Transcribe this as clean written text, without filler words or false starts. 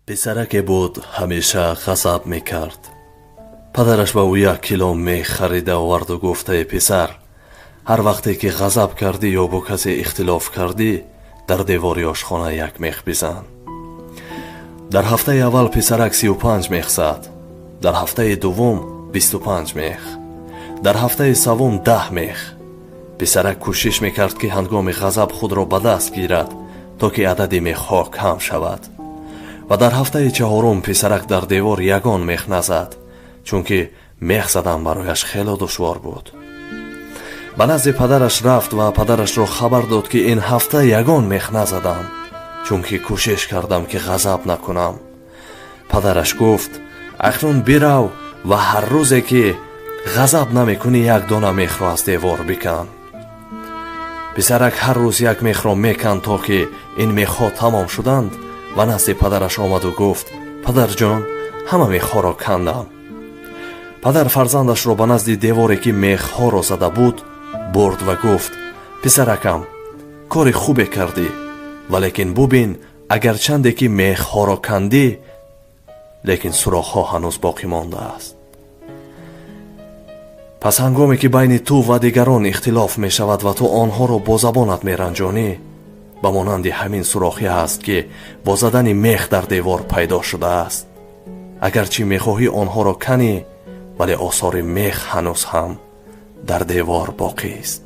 Писараке буд, ҳамеша ғазаб мекард. Падараш ба ӯ 1 кило мех харида оварду гуфт: «Эй писар, ҳар вақте ки ғазаб кардӣ ё бо касе ихтилоф кардӣ, дар девори ошхона як мех бизан». Дар ҳафтаи аввал писарак 35 мех зад, дар ҳафтаи дуввум 25 мех, дар ҳафтаи саввум 10 мех. Писарак кӯшиш мекард, ки ҳангоми ғазаб худро ба даст гирад, то ки адади мехҳо кам шавад. Ва дар ҳафтаи чаҳорум писарак дар девор ягон мех назад, чунки мех задан барояш хело душвор буд. Ба назди падараш рафт ва падарашро хабар дод, ки ин ҳафта ягон мех назадам, чунки кӯшиш кардам, ки ғазаб накунам. Падараш гуфт: «Акнун бирав ва ҳар рӯзе ки ғазаб намекунӣ, як дона мехро аз девор бикан». Писарак ҳар рӯз як мехро меканд, то ки ин мехҳо тамом шуданд ва назди падараш омаду гуфт: «Падарҷон, ҳама мехҳоро кандам». Падар фарзандашро ба назди деворе, ки мехҳоро зада буд, бурд ва гуфт: «Писаракам, кори хубе кардӣ, валекин бубин, агарчанде ки мехҳоро кандӣ, лекин сурохҳо ҳанӯз боқӣ мондааст. Пас ҳангоме ки байни ту ва дигарон ихтилоф мешавад ва ту онҳоро бо забонат меранҷонӣ, ба монанди ҳамин сурохӣ аст, ки бо задани мех дар девор пайдо шудааст. Агарчи мехоҳӣ онҳоро канӣ, вале осори мех ҳанӯз ҳам дар девор боқист».